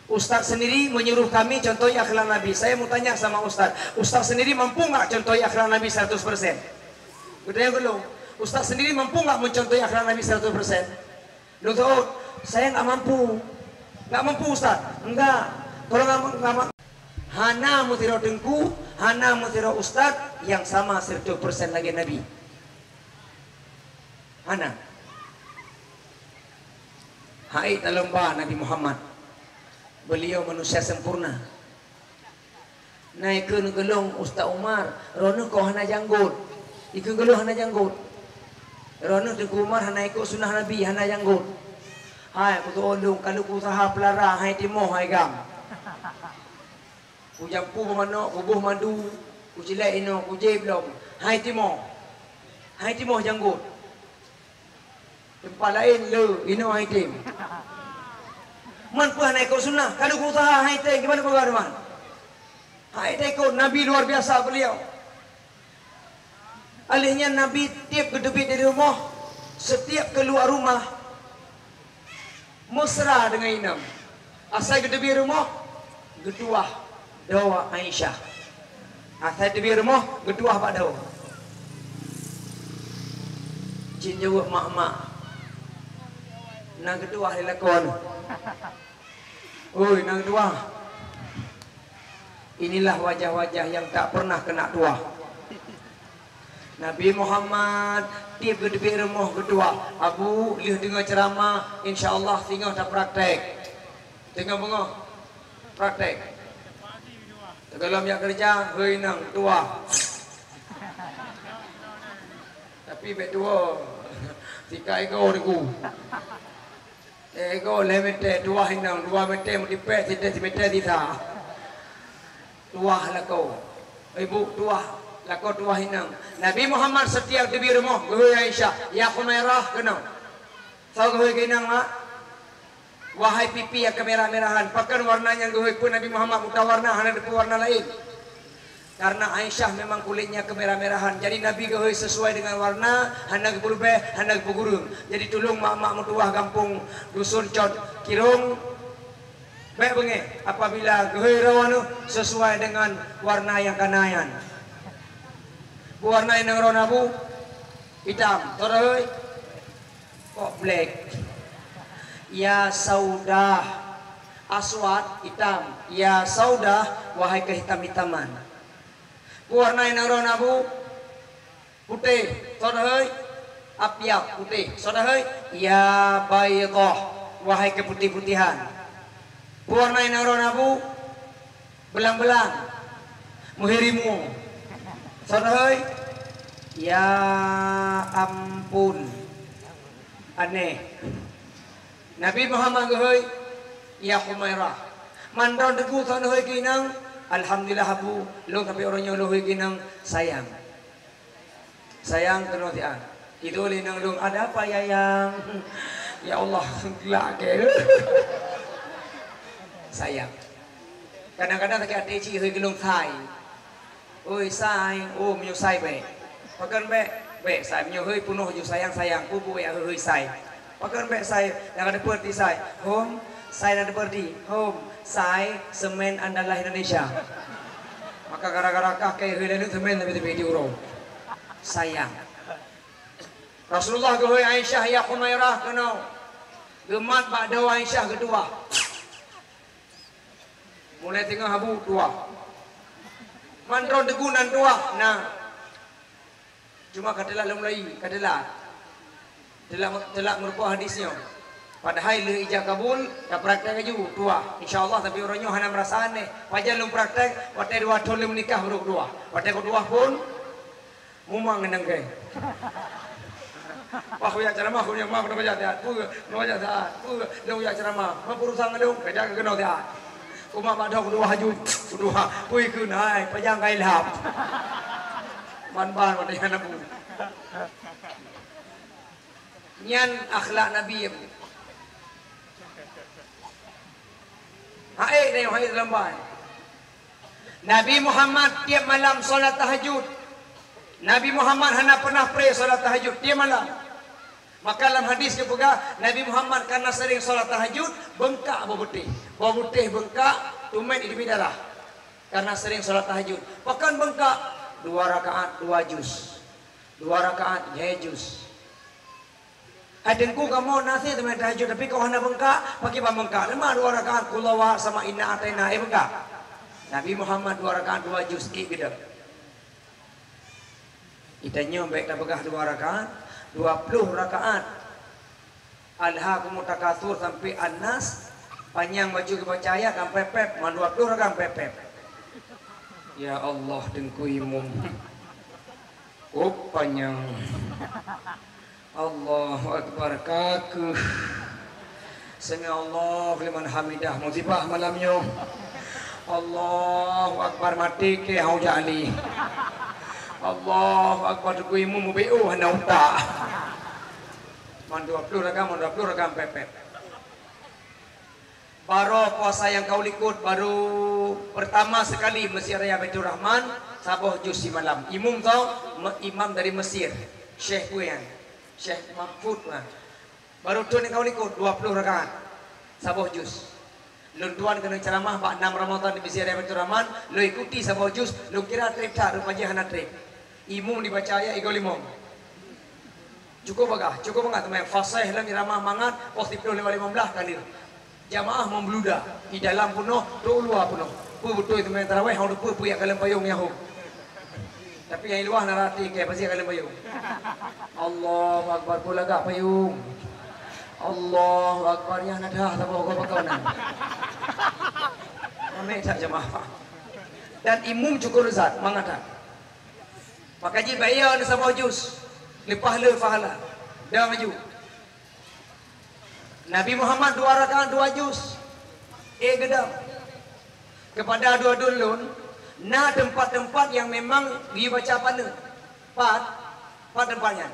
Ustaz sendiri menyuruh kami contohi akhlak Nabi. Saya mau tanya sama Ustaz, Ustaz sendiri mampu nggak contohi akhlak Nabi seratus persen? Geutanyoe keu lôn, Ustaz sendiri mampu nggak mencontohi akhlak Nabi seratus persen? Lôn seuôt, "Saya nggak mampu." "Nggak mampu, Ustaz?" "Enggak." "Kalau nggak, nggak ma-," Hana meusidroe teungku, hana meusidroe ustaz nyang sama seratus persen lagèe Nabi. Hana. Hai talomba Nabi Muhammad. Beliau manusia sempurna. Na ikheun keu lôn, "Ustaz Umar, droeneuh kok hana janggot?" Ikheun keu lôn hana janggot. "Droeneuh Teungku Umar hana ikot sunnah Nabi, hana janggot." Hai, kuteu'oh lôn, ka lôn kuusaha peulara, hai timoh hai gam. Kujampu beumanok, kuboh madu, kucilek inoe, kujép lom, hai timoh. Hai timoh janggot. Teumpat laén le, inoe hai tem. Man peue hana ikot sunnah, ka lôn kuusaha hai tem, gimana peugah teuma? Hai tem ikot, Nabi luar biasa beliau. Alèh nyan Nabi tiep geuteubiet dari rumoh, setiap keluar rumah, mesra dengan inong. Asai geuteubiet rumoh, geutuwah doa Aisyah. Asai teubiet rumoh, geutuwah bak doa. Cit jaweueb mak-mak. Na geutuwah lé lakoe. Oi, na geutuwah. Inilah wajah-wajah yang tak pernah kena tuah. Nabi Muhammad tiep geuteubiet rumoh geutuwah. Abu, lheueh deungoe ceuramah, insya Allah singoh tapraktek. Teungoh beungoh praktek. Teugohlom jak keureuja, hôi inong tuwah. Tapi bèk tuwoe. Sikai goe teungku. Eh, goe lhèe mètè, tuwah inong, dua mètè meutipèk, sitèe simètè sisa. Tuwah lakoe. Ibu tuwah, lakoe tuwah inong. Nabi Muhammad setiap teubiet rumoh, geuhôi Aisyah, "Ya Humairah," keunoe. Soe geuhôi keu inong, mak? Wahai pipi nyang keumirah-mirahan, pakon warna nyang geuhôi, peue Nabi Muhammad buta warna, hana teupeu warna laén? Karena Aisyah memang kulitnya kemerah-merahan, jadi Nabi geuhôi sesuai dengan warna, hana geupeurubah, hana geupeugureueng. Jadi tulông mak-mak meutuwah gampông dusun Cot Kirong, bèk beungéh apabila geuhôi droeneuh sesuai dengan warna nyang ka na nyan. Peue warna inong droeneuh, Abu? Itam. Soe geuhôi? Kok black? Ya saudah. Aswad, itam. Ya saudah, wahai kehitam-hitaman. Peue warna inong droeneuh, Abu? Putéh. Soe geuhôi? Abyad, putéh. Soe geuhôi? Ya baydhah, wahai keputéh-putéhan. Peue warna inong droeneuh, Abu? Belang-belang. Meuhirimu. Soe geuhôi? Ya ampun. Aneh. Nabi Muhammad geuhôi, "Ya Humairah." Man droeneuh teungku soe neuhôi keu inong? "Alhamdulillah Abu, lôn sampai uroe nyoe lôn hôi keu inong sayang." Sayang keunoe siat. Itu lé inong lôn, "Ada apa ya, Yang?" "Ya Allah, glak kèe." Sayang. Kadang-kadang sakét até cit hôi geulong sai. Oi sai, oh meunyoe sai bèk. Pakon bèk? Bèk sai, meunyoe hôi peunoh ju sayang-sayang, peue-peue ya hôi sai. Pakon bèk sai, nyang ka teupeureuti sai. Hom, sai na teupeureuti. Hom, sai semen andalah Indonesia. Maka gara-gara kah kèe hôi lalu semen tapi tepi di uroe. Sayang. Rasulullah geuhôi Aisyah, "Ya Humairah, keunoe." Geumat bak dhoe Aisyah geutuwah. Mulai teungoh abu tuwah. Mandrom teungku nan tuwah na. Cuma ka teulat lom lai, ka teulat. Teulat, teulat meureumpok hadis nyoe. Padahai lheueh ijab kabul, tapraktek laju tuwah. Insya Allah, tapi uroe nyoe hana meurasa aneh. Pajan lôn praktek, watèe dua thôn lôn meunikah baru tuwah. Watèe kutuwah phon, mumang ngon nangkée. Wah, kujak ceramah, kujak ma, kujak siat. Peue, kujak siat. Peue, lôn kujak ceramah. Ma urusan ngon lôn, kujak keunoe siat. Umat bak dhoe kutuwah haju, kutuwah. Peue keuh hai, pajan ka ilham. Ban-ban watèe nyan abu. Nyan akhlak Nabi, ya. Hai, nyoe hai lambai. Nabi Muhammad tiep malam salat tahajud. Nabi Muhammad hana pernah pré salat tahajud tiep malam. Maka lam hadis geupeugah, Nabi Muhammad karena sering salat tahajud, beungkak boh beutéh. Boh beutéh beungkak, tumet jiteubiet darah. Karena sering salat tahajud. Pakon beungkak? Dua rakaat, dua juz. Dua rakaat, lhèe juz. Hai teungku, kamoe na seumayang tahajud, tapi kok hana beungkak, pakriban beungkak? Leumah dua rakaat, Qul Huwallahu Ahad sama Inna A'taina, eh, beungkak. Nabi Muhammad dua rakaat, dua juz, ék geuda. Geutanyoe bèk tapeugah dua rakaat, dua ploh rakaat. Alhakumut Takatsur sampai An-Nas, panyang bacut geubaca ayat sampai pép, man dua ploh rakaat sampai pép. Ya Allah, teungku imum. Up panyang. Allahu Akbar, ka keuh. Sami Allahu liman hamidah, musibah malam nyoe. Allahu Akbar, maté kèe hana jak lé. Allahu Akbar, teungku imum meubeue hana utak. Man dua ploh rakaat, man dua ploh rakaat pép-pép. Baroe puasa nyang ka u likot, baru pertama sekali Masjid Raya Baiturrahman, saboh juz simalam. Imum tau, me-, imam dari Mesir, Syekh peue nyan, Syekh Mahfud, nah. Baru thôn nyang ka u likot, dua ploh rakaat, saboh juz. Lôn tuan keuneuk ceramah bak nam Ramadan di Masjid Raya Baiturrahman, lôn ikuti saboh juz, lôn kira trép that, rupa jih hana trép. Imum dibaca ayat igoe limong. Cukup bagah, cukup mangat teuma fasih lam irama mangat, poh siplôh lewat lima belas ka lheueh. Jamaah membludak, di dalam peunoh, trok luwa peunoh. Peue beutôi teuma tarawih, hana peue-peue jak kalon payong nyan hom. Tapi nyang di luwa na rati kèe, pasti jak kalon payong. Allahu Akbar, peue lagak payong. Allahu Akbar, nyan na dah saboh goe pakon nyan. Ramé that jamaah. Dan imum cukup lezat, mangat that. Maka jih bèk yo saboh juz, leupah le pahala. Dong laju. Nabi Muhammad dua rakaat dua juz. Eh, geudong. Kepada dua dulun, na teumpat-teumpat nyang memang geubaca paneuk. Pat, pat teumpat nyan.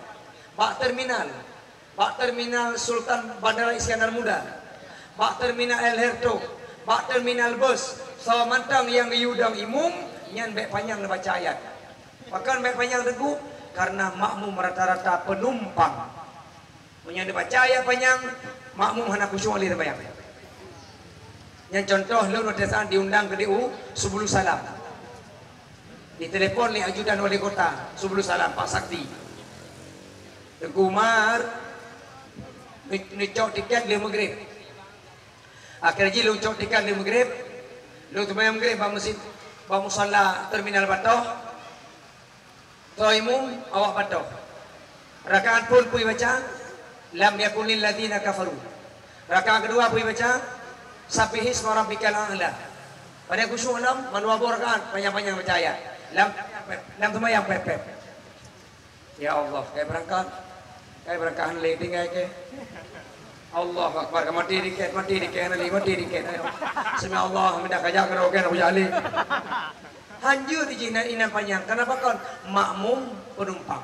Bak terminal. Bak terminal Sultan Bandara Iskandar Muda, bak terminal El Herto, bak terminal bus, saboh mantong nyang geuyue dong imum, nyan bèk panyang neubaca ayat. Pakon bèk panyang teungku? Karena makmum rata-rata penumpang. Meunyoe neubaca ayat panyang, makmum hana khusyuk lé seumayang. Nyan contoh lôn watèe saat diundang keudéh u Subulus Salam. Ditelepon lé ajudan wali kota Subulus Salam, Pak Sakti. Teungku Umar, neucok tiket lheueh Maghrib. Akhé jih lôn cok tiket lheueh Maghrib, lôn seumayang Maghrib bak meuseujid, bak musala terminal Batoh. Soe imum, awak Batoh. Rakaat phôn peue baca? Lam yakunil ladzina kafaru. Rakaat keudua peue baca? Sabbihisma rabbikal a'la. Padahai khusyuk lom, mandua boh rakaat, panyang-panyang baca ayat. Lam, lam seumayang pép-pép. Ya Allah, kèe beurangkat. Kèe beurangkat han lé tinggai kèe. Allahu Akbar, ka maté dikit, maté dikit, hana lé, maté dikit. Ayo. Sami Allah, minta kajak keu roh kèe, nak kujak lé. Hanjeuet jih na inan panyang. Kenapa kon? Makmum penumpang.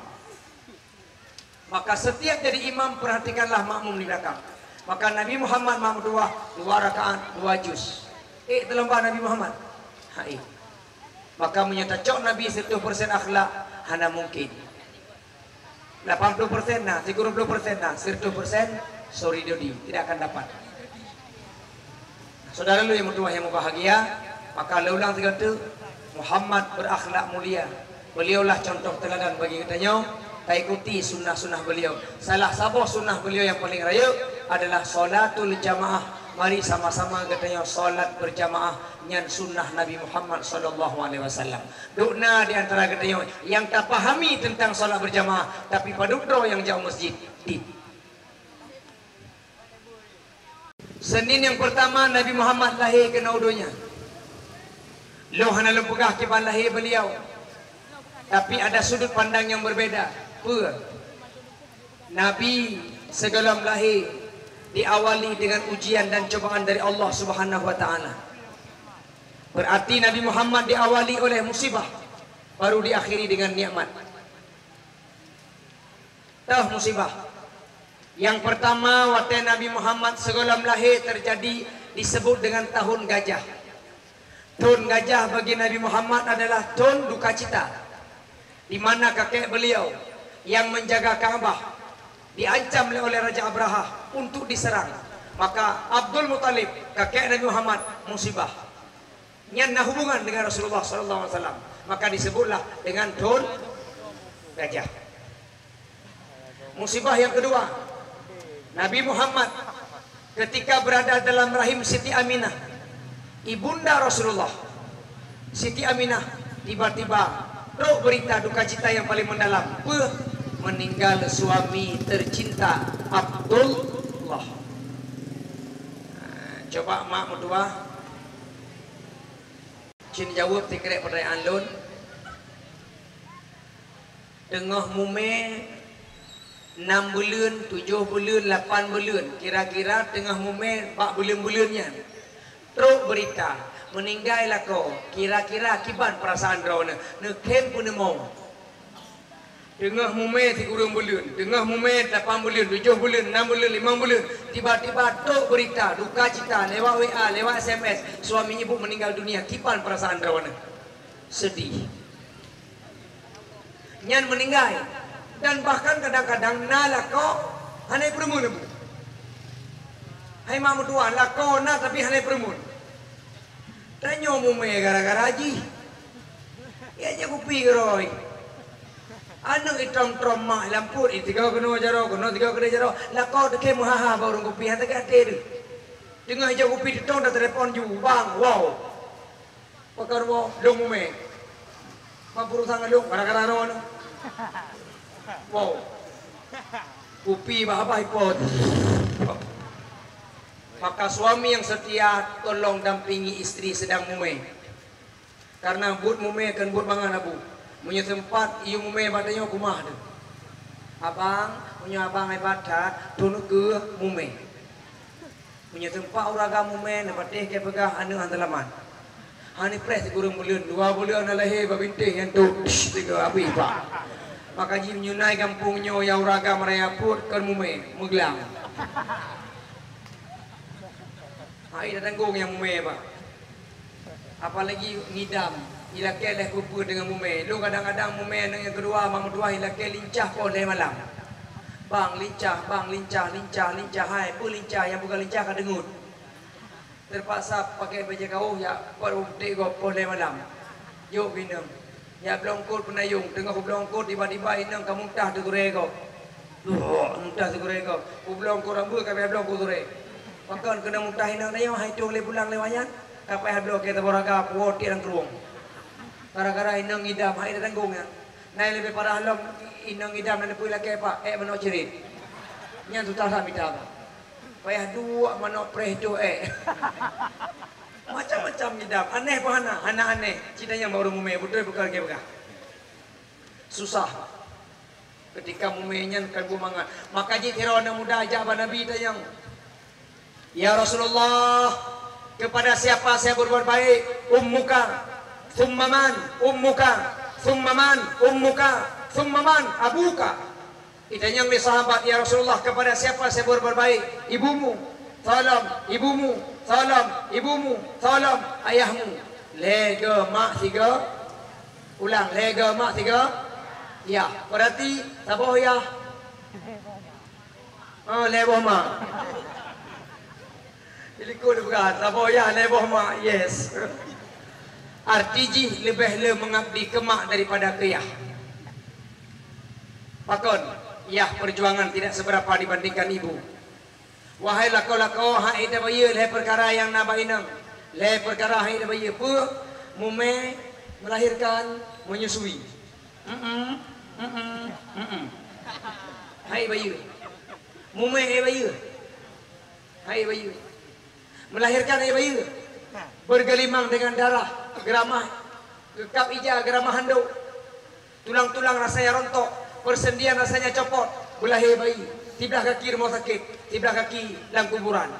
Maka setiap jadi imam, perhatikanlah makmum di belakang. Maka Nabi Muhammad makmum dua, dua rakaat, dua juz. Eh, teulomba Nabi Muhammad. Hai. Maka meunyoe tacok Nabi sireutoh persen akhlak, hana mungkin. Lapan puluh persen na, tiga puluh persen na, sireutoh persen, sorry dodi, tidak akan dapat. Saudara lôn nyang meutuwah nyang mubahgia, maka lôn ulang sigoe teuk, Muhammad berakhlak mulia. Beliaulah contoh teuladan bagi geutanyoe, taikuti sunnah-sunnah beliau. Salah saboh sunnah beliau nyang paleng rayeuk adalah sholatul jamaah. Mari sama-sama geutanyoe sholat berjamaah, nyan sunnah Nabi Muhammad sallallahu alaihi wasallam. Dok na di antara geutanyoe nyang tapahami teuntang sholat berjamaah, tapi padub droe nyang jak u masjid. Dit. Senin nyang peurtama Nabi Muhammad lahé keunoe u donya. Lôn hana lôn peugah kiban lahé beliau, tapi ada sudut pandang nyang berbeda. Peue? Nabi sigohlom lahé diawali dengan ujian dan cobaan dari Allah Subhanahu wa Ta'ala. Berarti Nabi Muhammad diawali oleh musibah, baru diakhiri dengan nikmat. Toh musibah. Nyang peurtama, watée Nabi Muhammad sigohlom lahé teujadi disebut dengan tahun gajah. Thon gajah bagi Nabi Muhammad adalah thon dukacita, di mana kakek beliau nyang menjaga Ka'bah diancam lé oleh Raja Abrahah untuk diserang. Maka Abdul Muthalib, kakek Nabi Muhammad, musibah. Nyan na hubungan dengan Rasulullah sallallahu alaihi wasallam. Maka disebutlah dengan thon gajah. Musibah yang kedua, Nabi Muhammad ketika berada dalam rahim Siti Aminah, ibunda Rasulullah, Siti Aminah tiba-tiba trok berita dukacita yang paling mendalam. Peue? Meninggal suami tercinta Abdullah. Nah, coba mak meutuah. Cen jaweueb sikrek peutanyaan lôn. Teungoh mumé nam buleuen, tujoh buleuen, lapan buleuen, kira-kira teungoh mumé bak buleuen-buleuen nyan, trok beurita meuninggai lakoe, kira-kira kiban peurasaan droeneuh, neukhém peue neumoe? Teungoh mumé sikureueng buleuen, teungoh mumé lapan buleuen, tujoh buleuen, nam buleuen, limong buleuen, tiba-tiba trok beurita dukacita lewat W A, lewat S M S, suami ibu meninggal dunia, kiban peurasaan droeneuh? Sedih. Nyan meuninggai. Dan bahkan kadang-kadang na lakoe hana ipeureumeun. Hai mak meutuah, lakoe na tapi hana ipeureumeun. Tanyoe mumé gara-gara jih. Ya jak kupi keurôi. Aneuk itrom-trom mak lam pruet, itiga keunoe jaroe, keunoe tiga keunoe jaroe. Lakoe teuke meuhaha bak ureueng kupi, hana teuka até deuh. Teungoh ijak kupi teutong, da telepon ju, "Bang, wow." Pakon wow, lôn mumé. Mak beurusang ngon lôn, gara-gara droeneuh. Wow. Kupi bah-bah ipot. Maka suami yang setia tolong dampingi istri sedang mumé. Karena buet mumé kon buet mangat, Abu. Meunyoe seumpat iyue mumé bak tanyoe, keumah teuh. Abang, meunyoe abang hebat that, teuneuk keu mumé. Meunyoe seumpat ureueng agam mumé, neupatéh keu peugah aneuk han seulamat. Han ipreh sikureueng buleuen, dua buleuen na lahé bak bintéh nyan tôh, tiga abéh bak. Maka jih meunyoe na i gampông nyoe nyang ureueng agam raya pruet kon mumé, meuglang. Hai, tatanggong nyang mumé, Pak. Apalagi ngidam, ilakée lhée peue-peue deungon mumé. Lôn kadang-kadang mumé aneuk nyang keudua, mak meutuah, ilakée lincah poh lhée malam. Bang, lincah, bang, lincah, lincah, lincah, hai, peue lincah, nyang bukan lincah ka deungut. Teupaksa pakai bajée kawöh jak pot putéh gob poh lhée malam. Jok keu inong. Jak bloe eungkôt peunayong, teungoh bloe eungkôt tiba-tiba inong ka muntah teugurée gob. Duh, muntah teugurée gob. Kubloe eungkôt rambeu ka payah bloe eungkôt gurée. Pakon keuneuk muntah inong tanyoe, hai tueng lé pulang lé wayang, ka payah bloe keu tabôh raga puwoe tiek lam krueng. Gara-gara inong ngidam, hai tatanggong nyan. Na nyang leubeh parah lom, inong ngidam na neupeu lakée, Pak, ék manok ceurit. Nyan susah that mita, Pak. Payah duek manok preh cok ék. Macam-macam ngidam, aneh pun hana, hana aneh. Cit tanyong bak ureueng mumé, beutôi peue ka lagée peugah. Susah, Pak. Ketika mumé nyan kon buet mangat, maka jih sidroe aneuk muda jak bak Nabi tanyong, "Ya Rasulullah, kepada siapa saya berbuat baik? Ummuka, tsumma man? Ummuka, tsumma man? Ummuka, tsumma man? Abuka." Itanyong lé sahabat, "Ya Rasulullah, kepada siapa saya berbuat baik? Ibumu, tholom, ibumu, tholom, ibumu, tholom, ayahmu." Lhèe go mak sigo. Ulang, lhèe go mak sigo. Yah, berarti saboh yah. Oh, lhèe boh mak. Di likot peugah, saboh yah lhèe boh mak. Yes. Arti jih leubeh le meungabdi keu mak daripada keu yah. Pakon? Yah perjuangan tidak seberapa dibandingkan ibu. Wahai lakoe-lakoe, han ék tabayeue lhèe peukara nyang na bak inong. Lhèe peukara han ék tabayeue. Peue? Mumè, melahirkan, menyusui. Mm-mm, mm-mm, mm-mm. Han ék bayeue. Mumè han ék bayeue. Han ék bayeue. Melahirkan han ék bayeue. Bergelimang dengan darah, geuramah, geukab ija, geuramah handong. Tulang-tulang rasanya rontok, persendian rasanya copot, beulahé bayi, siblah kaki rumoh sakét, siblah kaki lam kuburan.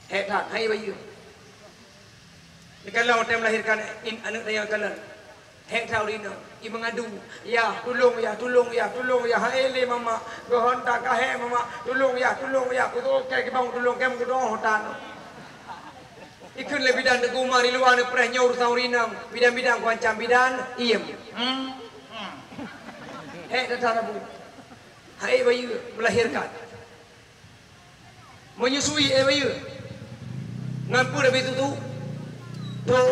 Hék that, han ék bayeue. Dikalon watèe melahirkan in-, aneuk tanyoe kalon. Hék that ureueng inong, i meungadu, "Yah, tulông yah, tulông yah, tulông yah, han ék lé mamak, geuhon that ka hék mamak, tulông yah, tulông yah, kutoe kèe kibong tulông kèe meukudoh tan." Ikheun lé bidan Teungku Umar di luwa neupreh, "Nyoe urusan ureueng inong, bidan-bidan kuancam bidan, iem." Hmm. Hmm. Hék that-that Abu. Han ék bayeue, melahirkan. Menyusui han ék bayeue. Ngon peue Nabi tutu? Tu.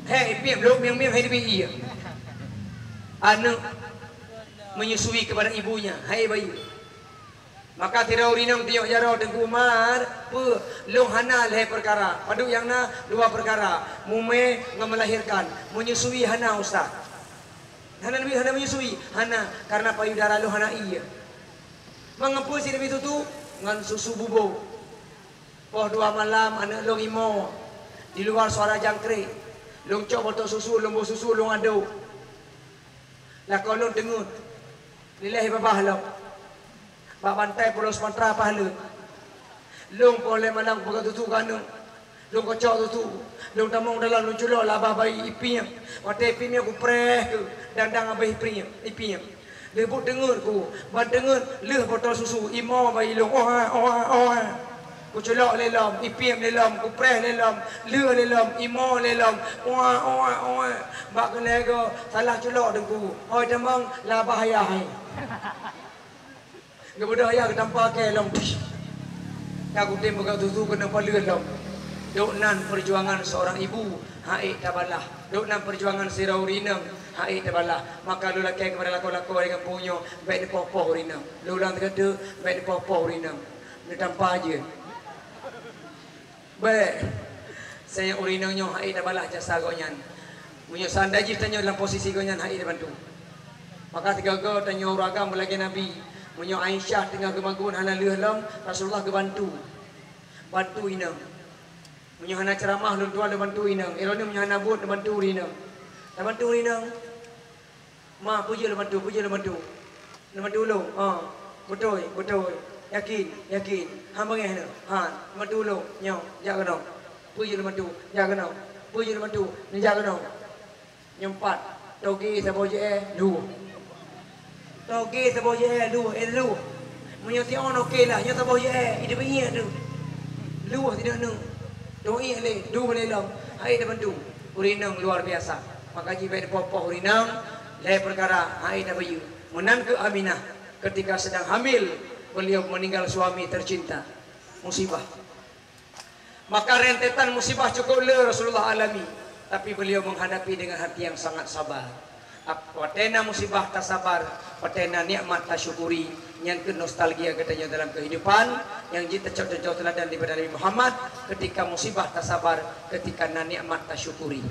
Hék, ipiem lom mieng-mieng han ék teubi ie. Aneuk menyusui kepada ibunya, han ék bayeue. Maka sidroe ureueng inong tanyong jaroe, "Teungku Umar, peue?" "Lôn hana lhèe peukara." "Padub nyang na?" "Dua peukara, mumè ngon melahirkan. Menyusui hana, Ustaz." "Hana mi-, hana menyusui?" "Hana, karena payudara lôn hana ie." "Ngon peue?" "Sidroe tutu ngon susu bubô." Poh dua malam aneuk lôn imoe, di luwa suara jangkrik. Lôn cok botol susu, lôn bôh susu, lôn adôk. Lakoe lôn teungeut, lilèe babah lom. Bak bantai Pulo Sumatra paih leuet. Lôn poh lhèe malam kupeugöt susu keu aneuk. Lôn kocok susu. Lôn tamong dalam, lôn culok lam babah bayi, ipiem. Watèe ipiem nyan kupreh keuh, dang-dang abéh ipiem, ipiem. Lheuh buet teungeut ku, ban teungeut lheuh botol susu, imoe bayi lôn, oha, oha, oha. Kuculok lé lom, ipiem lé lom, kupreh lé lom, lheuh lé lom, imoe lé lom, oha, oha, oha. Bak keuneuk salah culok Teungku, oi tamong, lam babah ayah hai. Geubeudôh ayah geutampa kèe lom. Ka kutem peugöt susu keuneuk paleueh lom. Dok nan perjuangan seorang ibu, han ék tabalah. Dok nan perjuangan sidroe ureueng inong, han ék tabalah. Maka lôn lakèe keupada lakoe-lakoe di gampông nyoe, bèk neupoh-poh ureueng inong. Lôn ulang sigoe teuk, bèk neupoh-poh ureueng inong. Neutampa jeuet. Bèk. Seunyoe ureueng inong nyoe han ék tabalah jasa gobnyan. Meunyoe seandai jih tanyoe lam posisi gobnyan han ék tabantu. Maka sigoe-goe tanyoe ureueng agam meulagèe Nabi. Meunyoe Aisyah teungoh geumagun hana lheueh lom, Rasulullah geubantu. Bantu inong. Meunyoe hana ceuramah lôn tuan, lôn bantu inong. Droeneuh meunyoe hana buet, lôn bantu ureueng inong. Tabantu ureueng inong. Ma, peue jeuet lôn bantu, peue jeuet lôn bantu? Lôn bantu ulôn. Ha, beutôi, beutôi. Yakin, yakin. Han beungèh neuh. Ha, lôn bantu ulôn. Nyoe, jak keunoe. Peue jeuet lôn bantu? Jak keunoe. Peue jeuet lôn bantu? Neujak keunoe. Nyoe pat. Togé saboh jeuet, luwah. Togé saboh jeuet, luwah, eh, luwah. Meunyoe siôn oke lah, nyoe saboh jeuet, eh, ideh beuiek tu. Luwah sideh nu. Teuiek lé, duek lé lom. Han ék tabantu. Ureueng inong luar biasa. Maka jih bèk neupoh-poh ureueng inong, lhèe peukara han ék tabayeue. Meunan keuh Aminah, ketika sedang hamil, beliau meninggal suami tercinta. Musibah. Maka rentetan musibah cukup le Rasulullah alami, tapi beliau menghadapi dengan hati yang sangat sabar. Ap-, watèe na musibah tasabar, watèe na nikmat tasyukuri, nyan keuh nostalgia geutanyoe dalam kehidupan, nyang jeuet tacok contoh teuladan daripada Nabi Muhammad, ketika musibah tasabar, ketika na nikmat tasyukuri.